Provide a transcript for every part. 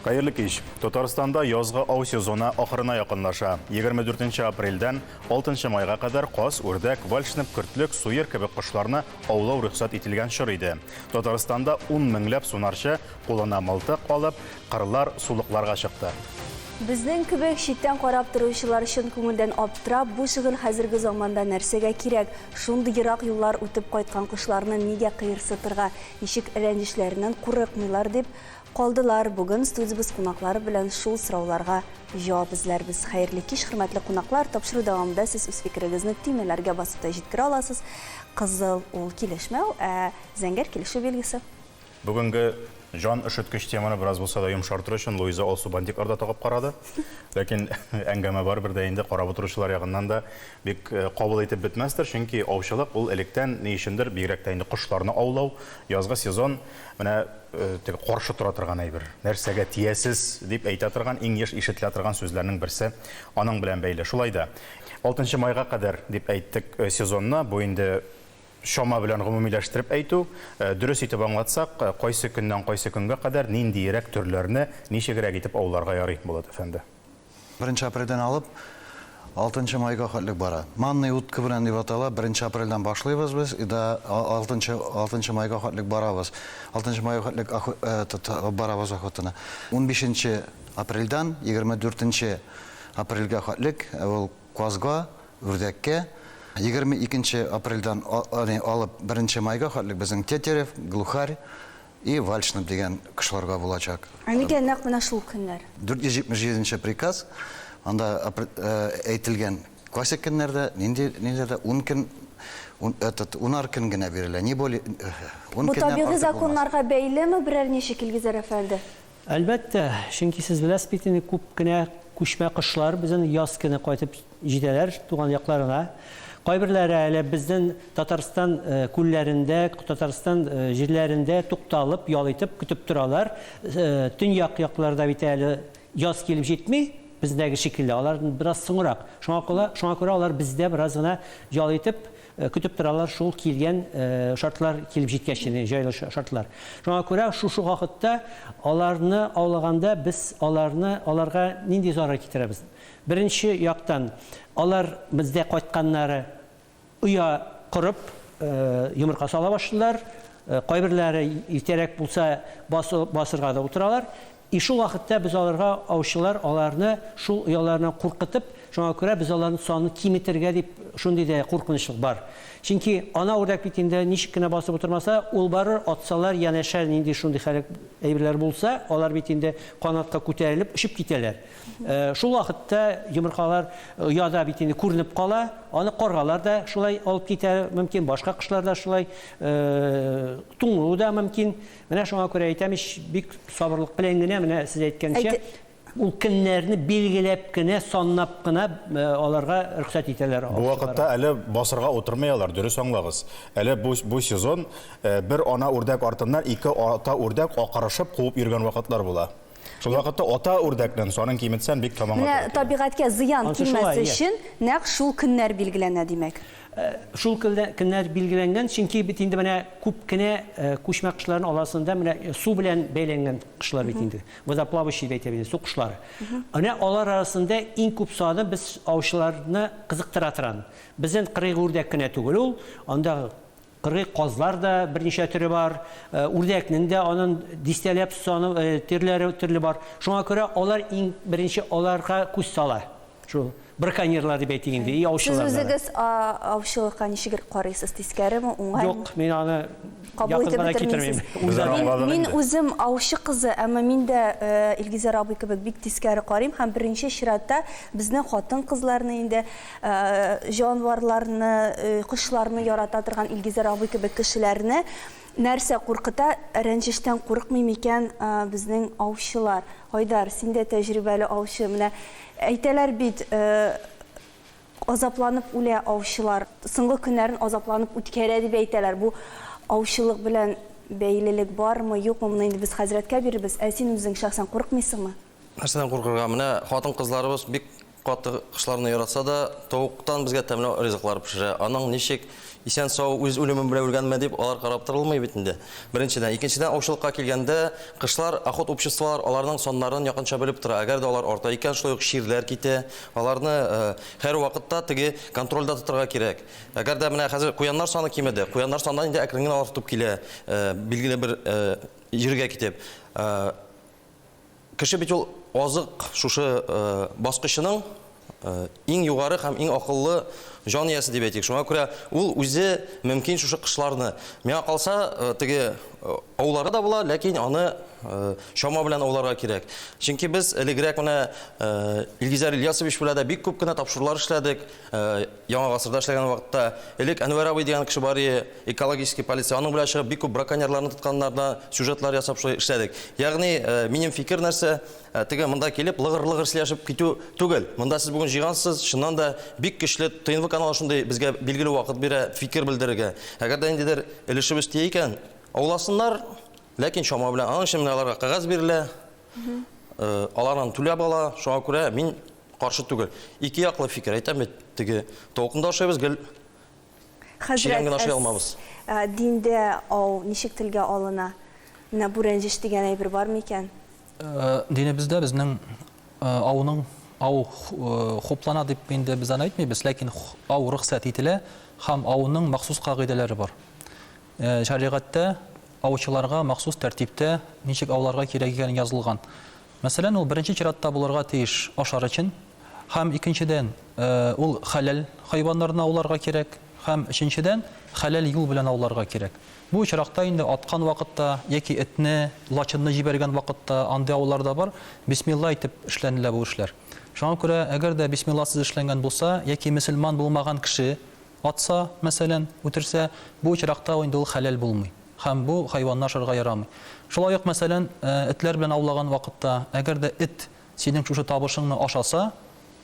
Хәерле кич. Татарстанда язгы ау сезоны ахырына якынлаша. 24 апрельдән 6 майга кадәр каз, үрдәк, вальшнеп, көртлек, суер кебек кошларны аулау рөхсәт ителгән чор иде. Татарстанда ун меңләп сунарчы кулына мылтык алып, кырлар, сулыкларга чыкты. Безнең кебек читтән карап торучылар чын күңелдән аптырап, бу шөгыль хәзерге заманда нәрсәгә кирәк, шундый ерак юллар үтеп кайткан кошларны нигә кыерсытырга, ничек рәнҗешләреннән курыкмыйлар дип калдылар. Бүген студиябез кунаклары белән шул сорауларга җавап эзләрбез. Хәерле кич, хөрмәтле кунаклар! Тапшыру дәвамында сез үз фикерегезне төймәләргә басып та җиткерә аласыз. Кызыл ул килешмәү, ә зәңгәр килешү билгесе. Бүгенге җан өшеткеч теманы бераз булса да йомшартыр өчен Луиза алсу бантиклар да тагып карады. Ләкин әңгәмә барыбер дә инде карап утыручылар ягыннан да бик кабул итеп бетмәстер, чөнки аучылык ул электән ни өчендер, бигрәк тә инде кошларны аулау, язгы сезон менә теге каршы тора торган әйбер. Нәрсәгә тиясез дип әйтә торган, иң еш ишетелә торган сүзләрнең берсе аның белән бәйле. Шулай да, алтынчы майга кадәр дип әйттек сезонны, бу инде чама белән гомумиләштереп әйтү, дөрес итеп аңлатсак, кайсы көннән кайсы көнгә кадәр ниндиерәк төрләрне ничегрәк итеп ауларга ярый, Булат әфәнде? Беренче апрельдән алып, алтынчы майга хәтлек бара. Манный утка белән дип атала, беренче апрельдән башлыйбыз без, и да алтынчы, алтынчы майга хәтлек барабыз. Алтынчы майга хәтлек этот, барабыз охотаны. Унбишенче апрельдән 24 апрельгә хәтлек ул Казга, үрдәккә. 22 нче апрельдән алып беренче майга хәтлек безнең тетерев, глухарь и вальшнеп дигән кошларга булачак. Ә нигә нәкъ менә шул көннәр? 477 нче приказ, анда әйтелгән классик көннәрдә, нинди ниләрдә ун көн, ун, этот, унар көн генә бирелә, не более, ун Бу көннән табигый артык булмас. законнарга бәйлеме берәр ничек, Илгизәр әфәнде? Әлбәттә, чөнки сез беләсез бит инде, күп кенә күчмә кошлар безнең яз көне кайтып җитәләр туган якларына. Кайберләре әле безнең Татарстан күлләрендә, Татарстан җирләрендә тукталып, ял итеп, көтеп торалар. Төньяк якларда бит әле яз килеп җитми, бездәге шикелле, алар бераз соңрак. Шуңа күрә, шуңа күрә алар бездә бераз гына ял итеп, Көтеп торалар шул килгән шартлар килеп җиткәч инде, җайлы шартлар. Шуңа күрә шушы вакытта аларны аулаганда без аларны, аларга нинди зарар китерәбез? Беренче яктан, алар бездә кайтканнары оя корып, йомырка сала башлыйлар. Кайберләре иртәрәк булса басырга да утыралар. И шул вакытта без аларга, аучылар аларны шул ояларыннан куркытып, шуңа күрә без аларның санын киметергә дип шундый да куркынычлык бар. Чөнки ана үрдәк бит инде ничек кенә басып утырмаса, ул барыр, атсалар, янәшә нинди шундый хәлек әйберләр булса, алар бит инде канатка күтәрелеп очып китәләр. Шул вакытта йомыркалар ояда бит инде күренеп кала, аны каргалар да шулай алып китә мөмкин, башка кошлар да шулай, туңуы да мөмкин. Менә шуңа күрә әйтәм ич, бик сабырлык белән генә, менә сез әйткәнчә, ул көннәрне билгеләп кенә, саннап кына аларга рөхсәт итәләр. Бу вакытта әле басырга утырмый алар, дөрес аңлагыз. Әле бу, бу сезон бер ана үрдәк артыннан ике ата үрдәк акырышып куып йөргән вакытлар була. Шул вакытта ата үрдәкнең санын киметсән, бик таманга Менә туры килә. табигатькә зыян Ансы килмәс шулай, иә. өчен нәкъ шул көннәр билгеләнә, димәк. Шул көннәр билгеләнгән, чөнки бит инде менә күп кенә күчмә кошларның аласында менә су белән бәйләнгән кошлар бит инде, водоплавающий дип әйтәбез инде, су кошлары. Менә алар арасында иң күп саны без аучыларны кызыктыра торган. Безнең кыргый үрдәк кенә түгел ул, анда кыргый казлар да берничә төре бар, үрдәкнең дә аның дистәләп саны, төрләре төрле бар. Шуңа күрә алар иң беренче аларга күз сала. Шул браконьерлар дип әйтик инде, и Сез аучылар да. үзегез аучылыкка ничегрәк карыйсыз? Тискәреме, уңаймы? Юк, мин аны Кабул итеп якын гына китермим. бетермисез. Без аны Мин, аңладык мин инде. үзем аучы кызы, әмма мин дә Илгизәр абый кебек бик тискәре карыйм һәм беренче чиратта безнең хатын-кызларны инде җанварларны, кошларны ярата торган Илгизәр абый кебек кешеләрне нәрсә куркыта, рәнҗештән курыкмый микән безнең аучылар? Айдар, син дә тәҗрибәле аучы. Менә әйтәләр бит, азапланып үлә аучылар, соңгы көннәрен азапланып үткәрә дип әйтәләр. Бу аучылык белән бәйлелек бармы, юкмы? Моны инде без хәзрәткә бирербез. Ә син үзең шәхсән курыкмыйсыңмы? Нәрсәдән куркырга? Менә хатын-кызларыбыз бик. каты кошларны яратса да, тавыктан безгә тәмле ризыклар пешерә. Аның ничек исән-сау үз үлемен белән үлгәнме дип алар карап торылмый бит инде. Беренчедән. Икенчедән, аучылыкка килгәндә, кошлар, охот обществолар аларның саннарын якынча белеп тора. Әгәр дә алар арта икән, шулай ук чирләр китә. Аларны һәрвакытта теге контрольдә тотарга кирәк. Әгәр дә менә хәзер куяннар саны кимеде. Куяннар саны инде әкрен генә артып килә, билгеле бер җиргә китеп. Кеше бит ул азык шушы баскычының иң югары һәм иң акыллы җан иясе дип әйтик. Шуңа күрә ул үзе мөмкин шушы кошларны. Миңа калса, теге аулары да була, ләкин аны чама белән ауларга кирәк. Чөнки без элегрәк менә Илгизәр Ильясович белән дә бик күп кенә тапшырулар эшләдек. Яңа гасырда эшләгән вакытта элек Әнвәр абый дигән кеше бар иде, экологический полиция, аның белән чыгып бик күп браконьерларны тотканнарда сюжетлар ясап шулай эшләдек. Ягъни, минем фикер нәрсә, теге монда килеп лыгыр-лыгыр сөйләшеп китү түгел. Монда сез бүген җыйгансыз, чыннан да бик көчле ТНВ каналы шундый безгә билгеле вакыт бирә фикер белдерергә. Әгәр дә ниндидер өлешебез тия икән, ауласыннар, ләкин чама белән. Аның өчен менә аларга кәгазь бирелә, алар аны түләп ала. Шуңа күрә мин Каршы түгел. Ике яклы фикер. Әйтәм бит, теге тавыкны да ашыйбыз, гел чирәм генә ашый алмабыз. Хәзрәт, диндә ау ничек телгә алына? Менә бу рәнҗеш дигән әйбер бар микән? Динебездә безнең ауның ау хуплана дип инде без аны әйтмибез, ләкин ау рөхсәт ителә һәм ауның махсус кагыйдәләре бар. Шәригатьтә аучыларга махсус тәртиптә ничек ауларга кирәк икәнен язылган. Мәсәлән, ул беренче чиратта булырга тиеш ашар өчен һәм, икенчедән, ул хәләл хайваннарны ауларга кирәк һәм, өченчедән, хәләл юл белән ауларга кирәк. Бу очракта инде аткан вакытта яки этне, лачынны җибәргән вакытта, андый аулар да бар, бисмилла әйтеп эшләнелә бу эшләр. Шуңа күрә, әгәр дә бисмилласыз эшләнгән булса яки мөселман булмаган кеше Атса, мәсәлән, үтерсә, бу очракта инде ул хәләл булмый һәм бу хайванны ашарга ярамый. Шулай ук, мәсәлән, этләр белән аулаган вакытта, әгәр дә эт синең шушы табышыңны ашаса,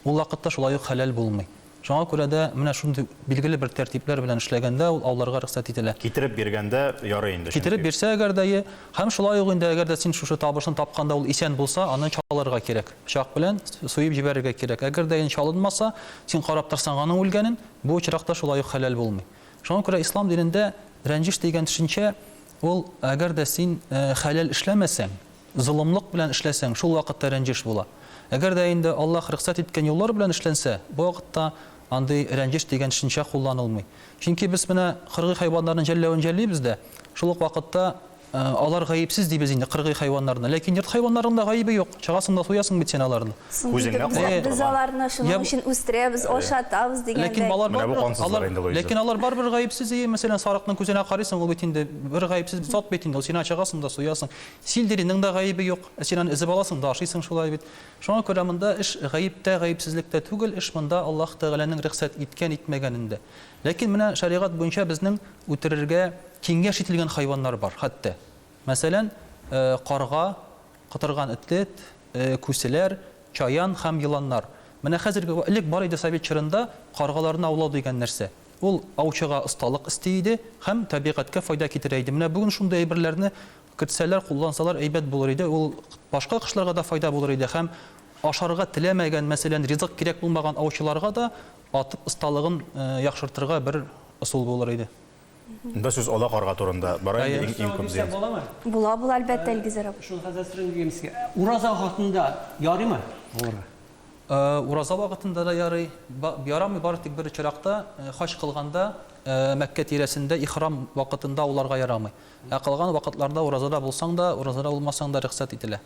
ул вакытта шулай ук хәләл булмый. Шуңа күрә дә менә шундый билгеле бер тәртипләр белән эшләгәндә ул ауларга рөхсәт ителә. Китереп биргәндә ярый инде, чөнки. Китереп бирсә әгәр дә, е. Һәм шулай ук инде әгәр дә син шушы табышны тапканда ул исән булса, аны чалырга кирәк. Пычак белән суеп җибәрергә кирәк. Әгәр дә инде чалынмаса, син карап торсаң аның үлгәнен, бу очракта шулай ук хәләл булмый. Шуңа күрә ислам динендә рәнҗеш дигән төшенчә ул әгәр дә син хәләл эшләмәсәң, золымлык белән эшләсәң, шул вакытта рәнҗеш була. Әгәр дә инде Аллаһ рөхсәт иткән юллар белән эшләнсә, бу вакытта андый рәнҗеш дигән төшенчә кулланылмый. Чөнки без менә кыргый хайваннарны жәлләвен жәллибез дә, шул ук вакытта алар гаепсез дибез инде кыргый хайваннарны. Ләкин йорт хайваннарының да гаебе юк. Чыгасың да суясың бит син аларны. Соң бит Күзеңә карап без торган. аларны шуның өчен үстерәбез, ашатабыз Ләкин дигәндәй. алар Менә бу барыбер кансызлар алар инде, Луиза. ләкин алар барыбер гаепсез ие. Мәсәлән, сарыкның күзенә карыйсың, ул бит инде бер гаепсез зат бит инде. Ул син чыгасың да суясың. Сельдерейның да гаебе юк. Ә син аны өзеп аласың да ашыйсың шулай бит. Шуңа күрә монда эш гаептә, гаепсезлектә түгел, эш монда Аллаһ Тәгаләнең рөхсәт иткән-итмәгәнендә. Ләкин менә шәригать буенча безнең үтерергә киңәш ителгән хайваннар бар, хәтта. Мәсәлән, карга, котырган эт, күселәр, чаян һәм еланнар. Менә хәзерге, элек бар иде совет чорында каргаларны аулау дигән нәрсә. Ул аучыга осталык өсти иде һәм табигатькә файда китерә иде. Менә бүген шундый әйберләрне кертсәләр, куллансалар әйбәт булыр иде. Ул башка кошларга да файда булыр иде һәм ашарга теләмәгән, мәсәлән, ризык кирәк булмаган аучыларга да атып осталыгын яхшыртырга бер ысул булыр иде. Монда сүз ала карга турында бара инде, иң иң күп зыян. Була, була, әлбәттә, Илгизәр абый. Шуны хәзер сорыйм дигән сезгә. Ураза вакытында ярыймы аларга? Ураза вакытында да ярый. Ярамый бары тик бер очракта, хаҗ кылганда, Мәккә тирәсендә ихрам вакытында ауларга ярамый. Ә калган вакытларда уразада булсаң да, уразада булмасаң да рөхсәт ителә.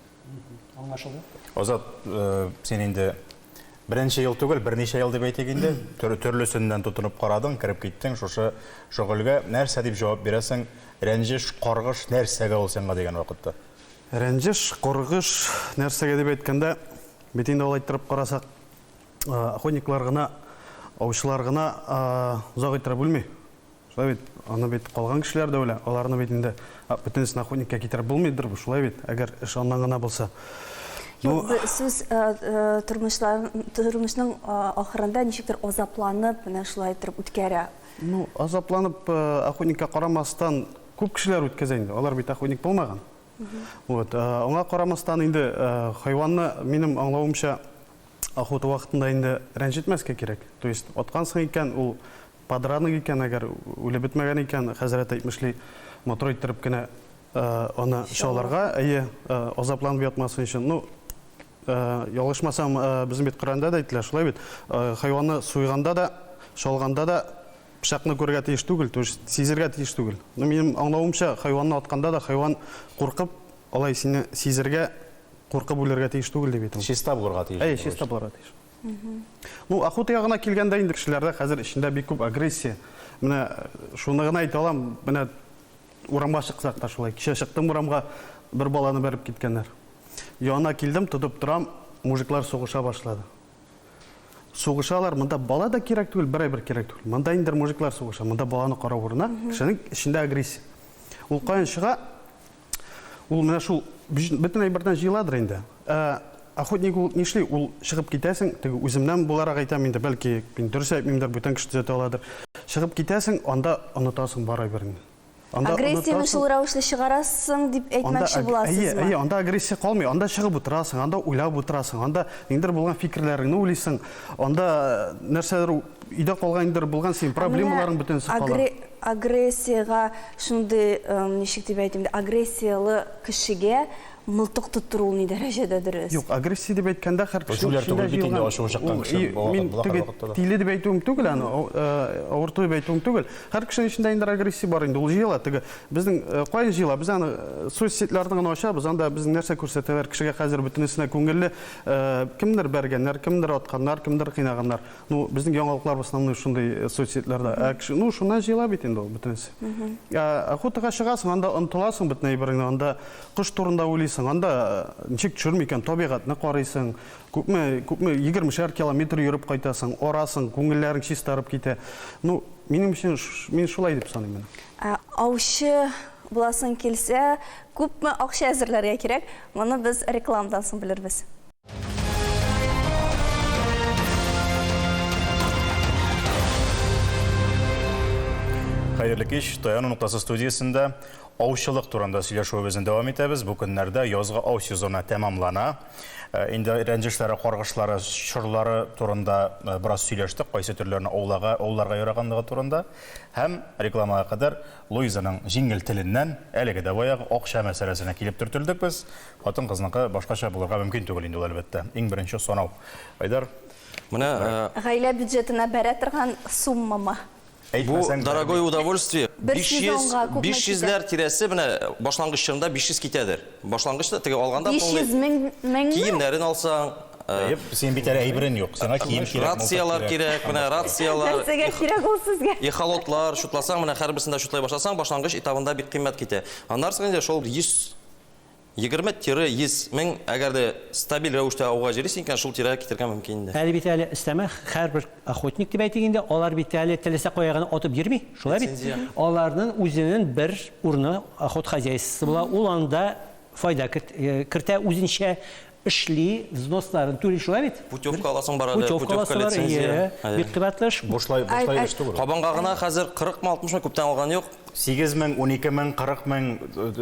Аңлашылды. Азат, син инде беренче ел түгел, берничә ел дип әйтик инде, төрлесеннән тотынып карадың, кереп киттең шушы шөгыльгә. Нәрсә дип җавап бирәсең, рәнҗеш, каргыш нәрсәгә ул сиңа дигән вакытта? Рәнҗеш, каргыш нәрсәгә дип әйткәндә, бит инде алай иттереп карасак, охотниклар гына, аучылар гына озак иттереп үлми. Шулай бит, аны бит калган кешеләр дә үлә, аларны бит инде бөтенесен охотникка китереп булмыйдыр, шулай бит, әгәр эш аннан гына булса. Ну, сүз тормышлар, тормышның ахырында ничектер азапланып, менә шулай иттереп үткәрә. Ну, азапланып охотникка карамастан күп кешеләр үткәзә инде, алар бит охотник булмаган. Вот, аңа карамастан инде хайванны, минем аңлавымча, Охота вакытында инде рәнҗетмәскә кирәк. То есть аткансың икән, ул подранок икән, әгәр үлеп бетмәгән икән, хәзрәт әйтмешли, матур иттереп кенә аны чалырга, әйе, азапланып ятмасын өчен. Ну, ялгышмасам, безнең бит Коръәндә дә әйтелә, шулай бит, хайванны суйганда да, чалганда да пычакны күрергә тиеш түгел, то есть сизергә тиеш түгел. Ну, минем аңлавымча, хайванны атканда да хайван куркып, алай сине сизергә, куркып үлергә тиеш түгел дип әйтәм. Чиста булырга тиеш. Әйе, чиста булырга тиеш. Ну, охота ягына килгәндә инде кешеләрдә хәзер эчендә бик күп агрессия. Менә шуны гына әйтә алам, менә урамга чыксак та шулай. Кичә чыктым урамга, бер баланы бәреп киткәннәр. Янына килдем, тотып торам, мужиклар сугыша башлады. Сугышалар, монда бала да кирәк түгел, бер әйбер кирәк түгел. Монда инде мужиклар сугыша, монда баланы карау урынына кешенең эчендә агрессия. Ул каян чыга? Ул менә шул бөтен әйбердән җыеладыр инде. Ә охотник ул нишли? Ул чыгып китәсең, теге үземнән буларак әйтәм инде, бәлки мин дөрес әйтмимдер, бүтән кеше төзәтә аладыр. Чыгып китәсең, анда онытасың бар әйбереңне. Анда Агрессияне шул рәвешле чыгарасың дип әйтмәкче буласызмы? Әйе, әйе, анда агрессия калмый. Анда чыгып утырасың, анда уйлап утырасың, анда ниндидер булган фикерләреңне уйлыйсың, анда нәрсәдер өйдә калган ниндидер булган синең проблемаларың бөтенесе кала. Агрессиягә шундый, ничек дип әйтим, агрессияле кешегә мылтык тоттыру ул ни дәрәҗәдә дөрес? Юк, агрессия дип әйткәндә һәр кешенең Җүләр түгел бит инде ачуы чыккан кеше. Мин теге тиле дип әйтүем түгел аны, авырту дип әйтүем түгел. Һәр кешенең эчендә инде агрессия бар инде, ул җыела. Теге безнең каян җыела? Без аны соцсетьләрне генә ачабыз, анда безнең нәрсә күрсәтәләр кешегә хәзер бөтенесенә күңелле, кемдер бәргәннәр, кемдер атканнар, кемдер кыйнаганнар. Ну, безнең яңалыклар в основном шундый соцсетьләрдә. Ә кеше, ну, шуннан җыела бит инде ул бөтенесе. Ә охотага чыгасың, анда онытыласың бөтен әйбереңне, анда кош турында уйлыйсың, анда ничек төшерми икән, табигатьне карыйсың, күпме, күпме, егермешәр километр йөреп кайтасың, арасың, күңелләрең чистарып китә. Ну, минем өчен, мин шулай дип саныйм менә. Ә аучы буласың килсә, күпме акча әзерләргә кирәк? Моны без рекламадан соң белербез. Хәерле кич. Таяну ноктасы студиясендә аучылык турында сөйләшүебезне дәвам итәбез. Бу көннәрдә язгы ау сезоны тәмамлана. Э, инде рәнҗешләре, каргышлары, чорлары турында э, бераз сөйләштек, кайсы төрләрне аулага, ауларга яраганлыгы турында. Һәм рекламага кадәр Луизаның җиңел теленнән әлеге дә баягы акча мәсьәләсенә килеп төртелдек без. Хатын-кызныкы башкача булырга мөмкин түгел инде ул, әлбәттә. Иң беренче санау. Айдар. Менә Гаилә бюджетына бәрә торган суммамы? Бу дорогое удовольствие. Бер сезонга күпме китә? 500 ләр тирәсе менә башлангыч чорында 500 китәдер. Башлангычта теге алганда 500 мең меңме? Киемнәрен алсаң, Әйе, синең бит әле әйберең юк. Сиңа кием кирәк, мылтык Рацияләр кирәк, менә рацияләр. Нәрсәгә кирәк ул сезгә? Эхолотлар, чутласаң, менә һәрберсен дә чутлай башласаң, башлангыч этабында бик кыйммәт китә. Аннары соң инде шул 120-100 мең, әгәр дә стабиль рәвештә ауга җөрисең икән, шул тирәгә китергә мөмкин инде. Әле бит әле өстәмә һәрбер охотник дип әйтик инде, алар бит әле теләсә кая гына атып йөрми, шулай бит? Лицензия. Аларның үзенең бер урыны, охот хозяйствосы була, ул анда файда кертә үзенчә, эшли, взносларын түли, шулай бит? Путевка аласың бар әле, Путевка путевка, аласың бар, лицензия. ие, бик кыйбатлы эш. Бушлай, бушлай эш түгел. Кабанга гына хәзер 40 мы, 60 мы, күптән алган юк. 8 мең, 12 мең, 40 мең,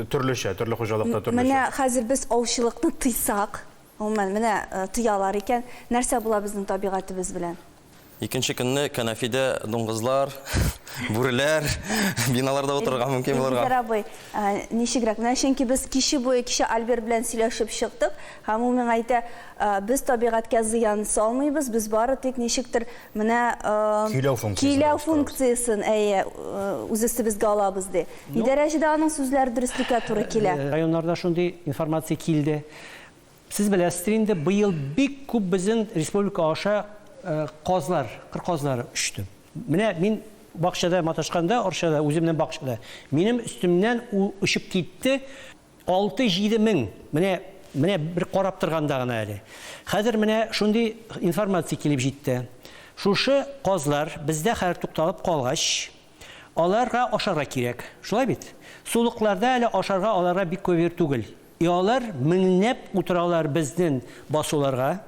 төрлечә, төрле хуҗалыкта төрлечә. Менә хәзер без аучылыкны тыйсак, гомумән, менә тыялар икән, нәрсә була безнең табигатебез белән? Икенче көнне кәнәфидә дуңгызлар, бүреләр, биналарда утырырга мөмкин булырга. Илгизәр абый, ничегрәк? Менә чөнки без киче буе кичә Альберт белән сөйләшеп чыктык, һәм ул миңа әйтә, без табигатькә зыян салмыйбыз, без бары тик ничектер менә Көйләү функциясен көйләү функциясен, әйе, үз өстебезгә алабыз, ди. Ни дәрәҗәдә аның сүзләре дөреслеккә туры килә? Районнарда шундый информация килде. Сез беләсездер инде, быел бик күп безнең республика аша казлар, кыр казлары очты. Менә мин бакчада маташканда, Арчада, үземнең бакчада, минем өстемнән ул очып китте, алты-җиде мең, менә, менә бер карап торганда гына әле. Хәзер менә шундый информация килеп җитте. Шушы казлар бездә хәзер тукталып калгач, аларга ашарга кирәк. Шулай бит? Сулыкларда әле ашарга аларга бик күп әйбер түгел. И алар меңләп утыралар безнен басуларга,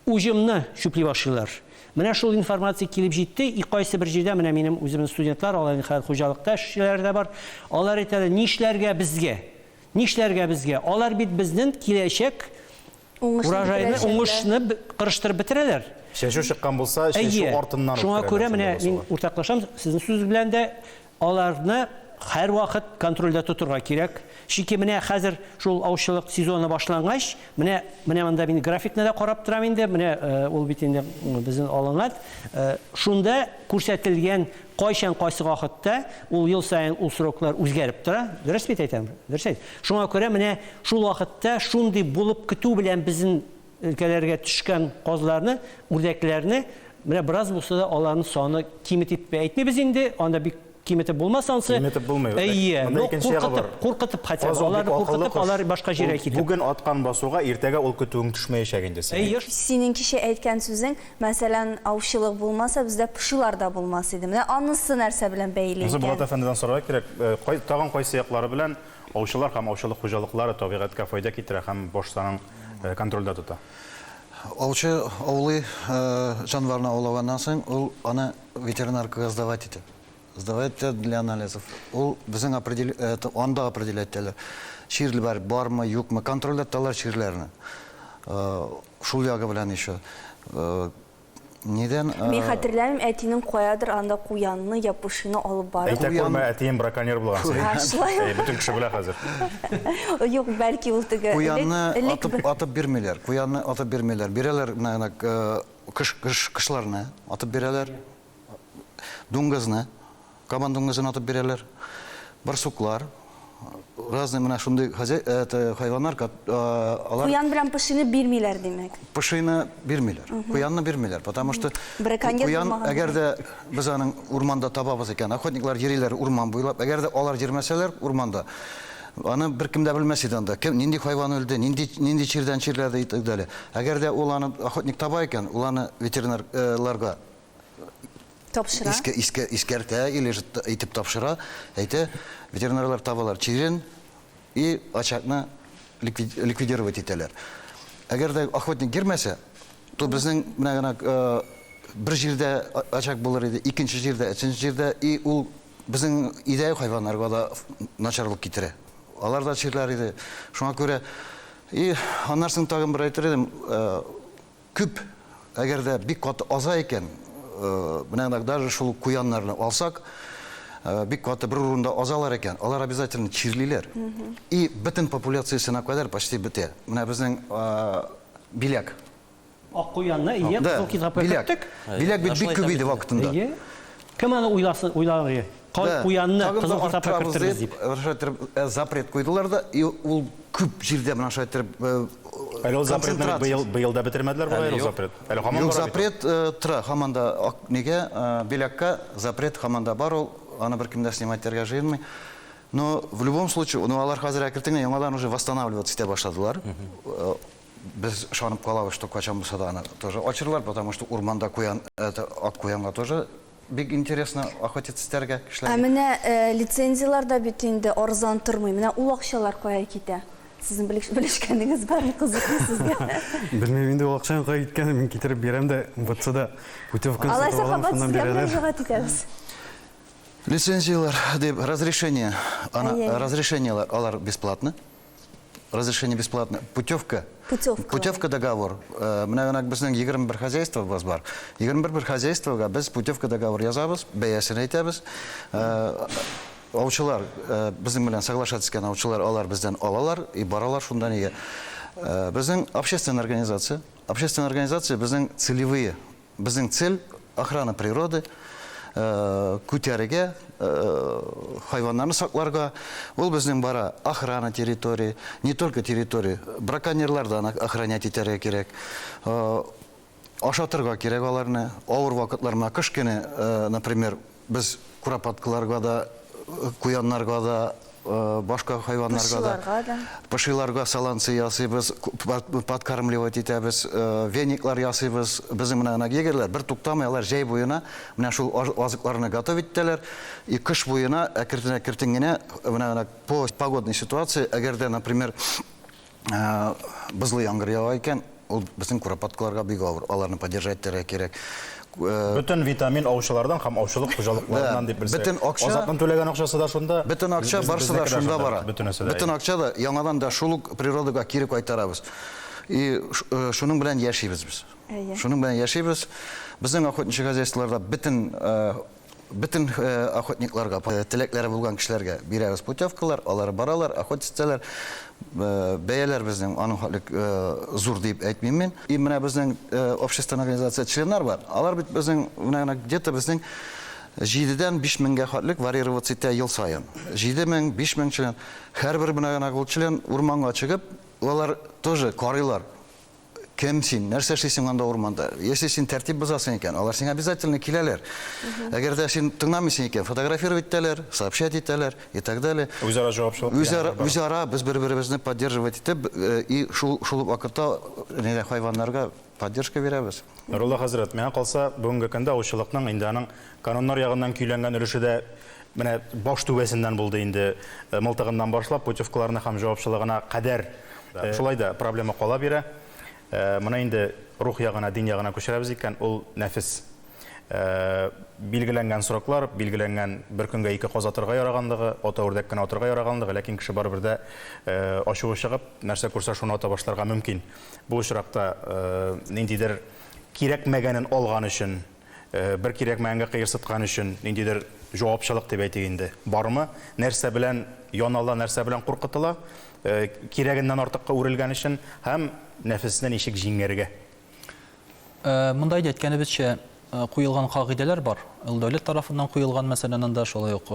уҗымны чүпли башлыйлар. Менә шул информация килеп җитте, и кайсы бер җирдә, менә минем үземнең студентлар, алар инде хәзер хуҗалыкта эшчеләр дә бар, алар әйтәләр, нишләргә безгә? Нишләргә безгә? Алар бит безнен киләчәк. Уңышны Урожайны, бетерәчәкләр. уңышны кырыштырып бетерәләр. Чәчү чыккан булса, чәчү Әйе. артыннан Шуңа үткәрәләр күрә менә шунда мин басулар. уртаклашам сезнең сүз белән дә, аларны һәрвакыт контрольдә тотырга кирәк. Чөнки менә хәзер шул аучылык сезоны башлангач, менә менә монда мин графикны да карап торам инде, менә ул бит инде безнең алынган. Шунда күрсәтелгән кайчан кайсы вакытта ул ел саен ул сроклар үзгәреп тора. Дөрес бит әйтәм? Дөрес әйт. Шуңа күрә менә шул вакытта шундый булып көтү белән безнең өлкәләргә төшкән казларны, үрдәкләрне менә бераз булса да аларның саны киметеп әйтмибез инде, анда бик киметеп булмас ансы. Киметеп булмый. Әйе, Монда но икенче ягы бар. куркытып, куркытып хотя бы, Каз ул бик аларны акыллы куркытып, кош. алар башка җиргә Ул китеп. Бүген аткан басуга иртәгә ул көтүең төшмәячәк инде синең. Әйе. Синең кичә әйткән сүзең, мәсәлән, аучылык булмаса, бездә пошилар да булмас иде. Менә анысы нәрсә белән бәйле Монысы Булат икән? әфәндедән сорарга кирәк, тагын кайсы яклары белән аучылар һәм аучылык хуҗалыклары табигатькә файда китерә һәм баш санын контрольдә тота? Аучы аулый, җанварны аулаганнан соң, ул аны ветеринаркага сдавать итә. Сдавать итә для анализов. Ул безнең определ-, это, анда определять итәләр. Чирләр бармы, юкмы, контрольдә тоталар чирләрне. Шул ягы белән еще. Нидән? Мин хәтерләмим, әтинең каядыр анда куянны я пошины алып барып. Әйтә күрмә, әтием браконьер булган синең. А, шулай. Әй, бөтен кеше белә хәзер. Юк, бәлки ул теге Куянны элек атып, атып бирмиләр. Куянны атып бирмиләр. Бирәләр менә кыш, кыш, кышларны атып бирәләр. Дуңгызны, кабан дуңгызын атып бирәләр. Барсуклар, разный менә шундый хозяй, это, хайваннар, алар Куян белән пошины бирмиләр, димәк. Пошины бирмиләр. Куянны бирмиләр, потому что Браконьер куян, булмаган. әгәр дә без аның урманда табабыз икән, охотниклар йөриләр урман буйлап, әгәр дә алар йөрмәсәләр урманда, аны беркем дә белмәс иде анда. Кем, нинди хайван үлде, нинди, нинди чирдән чирләде и так далее. Әгәр дә ул аны охотник таба икән, ул аны ветеринарларга Тапшыра. Искә, искә, искәртә или же итеп тапшыра, әйтә, ветеринарлар табалар чирен и очагны ликвидировать итәләр. Әгәр дә охотник girмәсә, то безнең менә генә бер җирдә очаг булыр иде, икенче җирдә, өченче җирдә, и ул безнең өйдәге хайваннарга да начарлык китерә. Алар да чирләр иде. Шуңа күрә, и аннан соң тагын бер әйтер идем, күп, әгәр дә бик каты аза икән, менә даже шул куяннарны алсак, бик каты бер урында азалар икән, алар обязательно чирлиләр. И бөтен популяциясенә кадәр почти бетә. Менә безнең Беляк. Ак куянны, ие, Да, кызыл китапка Беляк. керттек. Беляк бит бик күп иде вакытында. Ие. Кем аны уйласын, уйлар? Да. Куянны Тагын да кызыл китапка арттырабыз кертербез дип. Шулай итеп, запрет куйдылар да, и ул күп җирдә менә шулай итеп, Әле ул запретны бит концентрация. быел да бетермәделәр бугай, ул запрет. Әле һаман Юк, бара бит ул. запрет тора, һаман да ак нигә, Белякка запрет һаман да бар ул, аны беркем дә снимать итәргә җыенмый. Но в любом случае, ну, алар хәзер әкрен генә яңадан уже восстанавливаться итә башладылар. Без ышанып калабыз, что кайчан булса да аны тоже ачырлар, потому что урманда куян, это, ак куянга тоже бик интересно охотиться итәргә кешеләргә. Ә менә лицензияләр дә бит инде арзан тормый. Менә ул акчалар кая китә? Сезнең белешкәнегез бармы, кызыкмы сезгә? Белмим инде ул акчаның кая киткәнен, мин китереп бирәм дә, МВЦда путевканы Алайса сатып алам, кабат шуннан сезгә бирәләр. мөрәҗәгать итәбез. Лицензияләр дип, разрешение, ана, Әйе. разрешениеләр алар бесплатно. Разрешение бесплатно. Путевка. Путевка. Путевка договор. Менә генә безнең 21 хозяйствобыз бар. 21 хозяйствога без путевка договор язабыз, бәясен әйтәбез. Аучылар, безнең белән соглашаться иткән аучылар, алар бездән алалар и баралар шунда нигә. Безнең общественная организация, общественная организация безнең целевые, безнең цель охрана природы, күтәрергә, хайваннарны сакларга. Ул безнең бара охрана территории, не только территории, браконьерлардан охранять итәргә кирәк. Ашатырга кирәк аларны. Авыр вакытлар, менә кыш көне, например, без куропаткаларга да, куяннарга да, башка хайваннарга да, Пошиларга да. Пошиларга саланцы ясыйбыз, подкармливать итәбез, вениклар ясыйбыз. Безнең менә ана егерьләр бер туктамый, алар җәй буена менә шул азыкларны готовить итәләр. И кыш буена әкрен-әкрен генә менә ана по погодной ситуации, әгәр дә, например, бозлы яңгыр ява икән, ул безнең куропаткаларга бик авыр, аларны поддержать итәргә кирәк. Бөтен витамин аучылардан һәм аучылык хуҗалыкларыннан Да, дип белсәк. бөтен акча Азатның түләгән акчасы да шунда. Бөтен акча барысы да безнеке дә шунда шунда, бара. Бөтенесе дә. Бөтен акча да яңадан да шул ук природага кире кайтарабыз. И шуның белән яшибез без. Шуның белән яшибез. Безнең охотничий хозяйстволарда бөтен бөтен охотникларга, теләкләре булган кешеләргә бирәбез путевкалар, алар баралар, охотиться итәләр. Бәяләр безнең аның хәтлек зур дип әйтмим мин. И менә безнең общественная организация членнар бар. Алар бит безнең менә где-то безнең җидедән 5 меңгә хәтлек варьироваться итә ел саен. 7 мең, 5 мең член. Һәрбер менә генә ул член урманга чыгып, алар тоже карыйлар. Кем син, нәрсә эшлисең анда урманда? Если син тәртип бозасың икән, алар сиңа обязательно киләләр. Әгәр дә син тыңламыйсың икән, фотографировать итәләр, сообщать итәләр и так далее. Үзара җавапчылык. Үзара, үзара без бер-беребезне поддерживать итеп, и шул шул ук вакытта нидә хайваннарга поддержка бирәбез. Нурулла хәзрәт, миңа калса, бүгенге көндә аучылыкның инде аның кануннар ягыннан көйләнгән өлеше дә менә баш түбәсеннән булды инде, мылтыгыннан башлап путевкаларына һәм җавапчылыгына кадәр. Шулай да проблема кала бирә. Моны инде рух ягына, дин ягына күчерәбез икән, ул нәфес. Билгеләнгән сроклар, билгеләнгән бер көнгә ике каз атырга яраганлыгы, ата үрдәк кенә атырга яраганлыгы, ләкин кеше барыбер дә ачуы чыгып, нәрсә күрсә шуны ата башларга мөмкин. Бу очракта ниндидер кирәкмәгәнен алган өчен, бер кирәкмәгәнгә кыерсыткан өчен ниндидер җавапчылык дип әйтик инде, бармы? Нәрсә белән янала, нәрсә белән куркытыла? Кирәгеннән артыкка үрелгән өчен һәм нәфесне ничек җиңәргә? Монда инде әйткәнебезчә, куелган кагыйдәләр бар. Ул дәүләт тарафыннан куелган, мәсәлән, анда шулай ук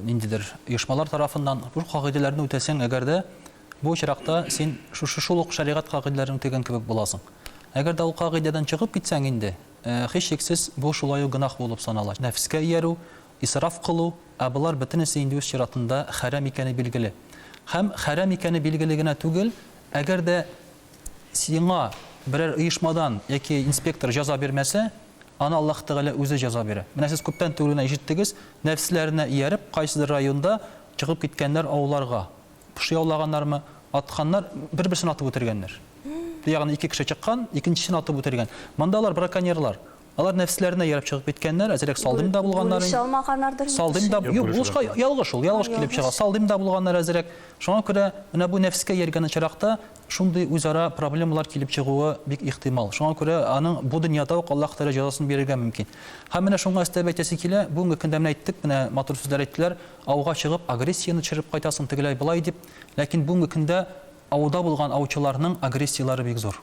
ниндидер оешмалар тарафыннан. Бу кагыйдәләрне үтәсәң, әгәр дә бу очракта син шушы шул ук шәригать кагыйдәләрен үтәгән кебек буласың. Әгәр дә ул кагыйдәдән чыгып китсәң инде, һичшиксез бу шулай ук гөнаһ булып санала. Нәфескә иярү, исраф кылу, ә болар бөтенесе инде үз чиратында хәрам икәне билгеле. Һәм хәрам икәне билгеле генә түгел, әгәр дә сиңа берәр оешмадан яки инспектор җәза бирмәсә, аны Аллаһ Тәгалә үзе җәза бирә. Менә сез күптән түгел генә ишеттегез, нәфесләренә ияреп, кайсыдыр районда чыгып киткәннәр ауларга. Поши аулаганнармы, атканнар, бер-берсен атып үтергәннәр. Ягъни ике кеше чыккан, икенчесен атып үтергән. Монда алар браконьерлар. Алар нәфесләренә ияреп чыгып киткәннәр, әзрәк салдым да булганнар инде. Бүлешә алмаганнардыр инде. Салдым да, юк, булышка ялгыш ул, ялгыш килеп чыга. Салдым да булганнар әзрәк. Шуңа күрә менә бу нәфескә ияргән очракта шундый үзара проблемалар килеп чыгуы бик ихтимал. Шуңа күрә аның бу дөньяда ук Аллаһ Тәгалә җәзасын бирергә мөмкин. Һәм менә шуңа өстәп әйтәсе килә, бүгенге көндә менә әйттек, менә матур сүзләр әйттеләр, ауга чыгып агрессияне төшереп кайтасың тегеләй-болай дип. Ләкин бүгенге көндә ауда булган аучыларның агрессияләре бик зур.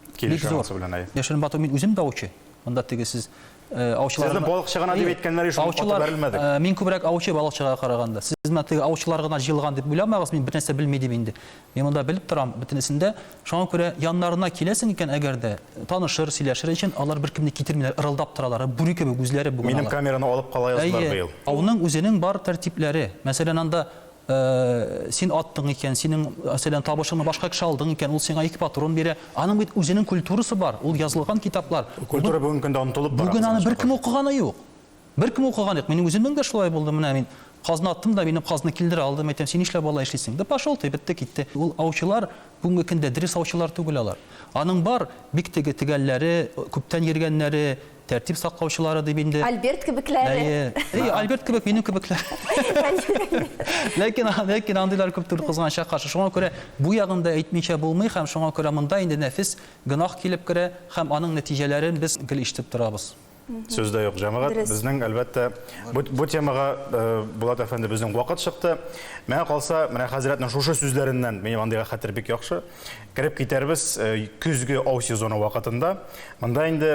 Бик Килешәм зур. анысы белән, әйе. Яшерен бату, мин үзем дә аучы. Монда теге сез аучылар Сезне гына- балыкчы гына дип Әйе, әйткәннәр ишен каты аучылар, бәрелмәдек. мин күбрәк аучы балыкчыга караганда. Сез менә теге аучылар гына җыелган дип уйламагыз, мин бернәрсә белми дип инде. Мин монда белеп торам бөтенесен дә. Шуңа күрә яннарына киләсең икән, әгәр дә танышыр, сөйләшер өчен, алар беркемне китермиләр, ырылдап торалар. Бүре кебек үзләре бүген Минем алар. камераны алып кала яздылар Әйе, быел. ауның үзенең бар тәртипләре. Мәсәлән, анда Син аттың икән, синең, мәсәлән, табышыңны башка кеше алдың икән, ул сиңа ике патрон бирә. Аның бит үзенең культурасы бар, ул язылган китаплар. Культура бүгенге көндә онытылып бара. Бүген аны беркем укыганы юк. Беркем укыганы юк. Минем үземнең дә шулай булды. Менә мин казны аттым да, минем казны килдерә алдым, әйтәм, син нишләп алай эшлисең? Да пошел ты, бетте китте. Ул аучылар бүгенге көндә дөрес аучылар түгел алар. Аның бар бик теге төгәлләре, күптән йөргәннәре, Тәртип саклаучылары дип инде. Альберт кебекләре. Әйе. Әйе, Альберт кебек, минем кебекләр. Ләкин, ләкин андыйлар күп түгел, кызганычка каршы. Шуңа күрә бу ягын да әйтмичә булмый һәм шуңа күрә монда инде нәфес, гөнаһ килеп керә һәм аның нәтиҗәләрен без гел ишетеп торабыз. Сүз дә юк, җәмәгать. Дөрес. Безнең, әлбәттә, бу, бу темага, Булат әфәнде, безнең вакыт чыкты. Миңа калса, менә хәзрәтнең шушы сүзләреннән, минем андыйга хәтер бик яхшы, кереп китәрбез көзге ау сезоны вакытында. Монда инде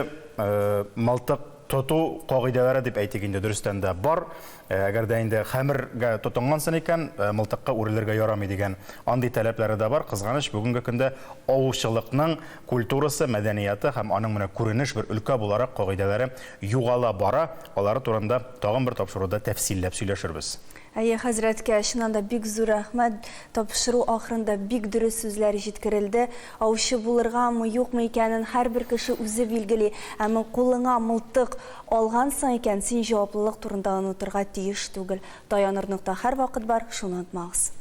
мылтык тоту кагыйдәләре дип әйтик инде, дөрестән дә бар. Әгәр дә инде хәмергә тотынгансың икән, мылтыкка үрелергә ярамый дигән андый таләпләре дә бар. Кызганыч, бүгенге көндә аучылыкның культурасы, мәдәнияте һәм аның менә күренеш бер өлкә буларак кагыйдәләре югала бара. Алары турында тагын бер тапшыруда тәфсилләп сөйләшербез. Әйе, хәзрәткә чыннан да бик зур рәхмәт. Тапшыру ахырында бик дөрес сүзләр җиткерелде. Аучы булыргамы, юкмы икәнен һәрбер кеше үзе билгели. Әмма кулыңа мылтык алгансың икән, син җаваплылык турында онытырга тиеш түгел. Таяныр нокта һәрвакыт бар, шуны онытмагыз.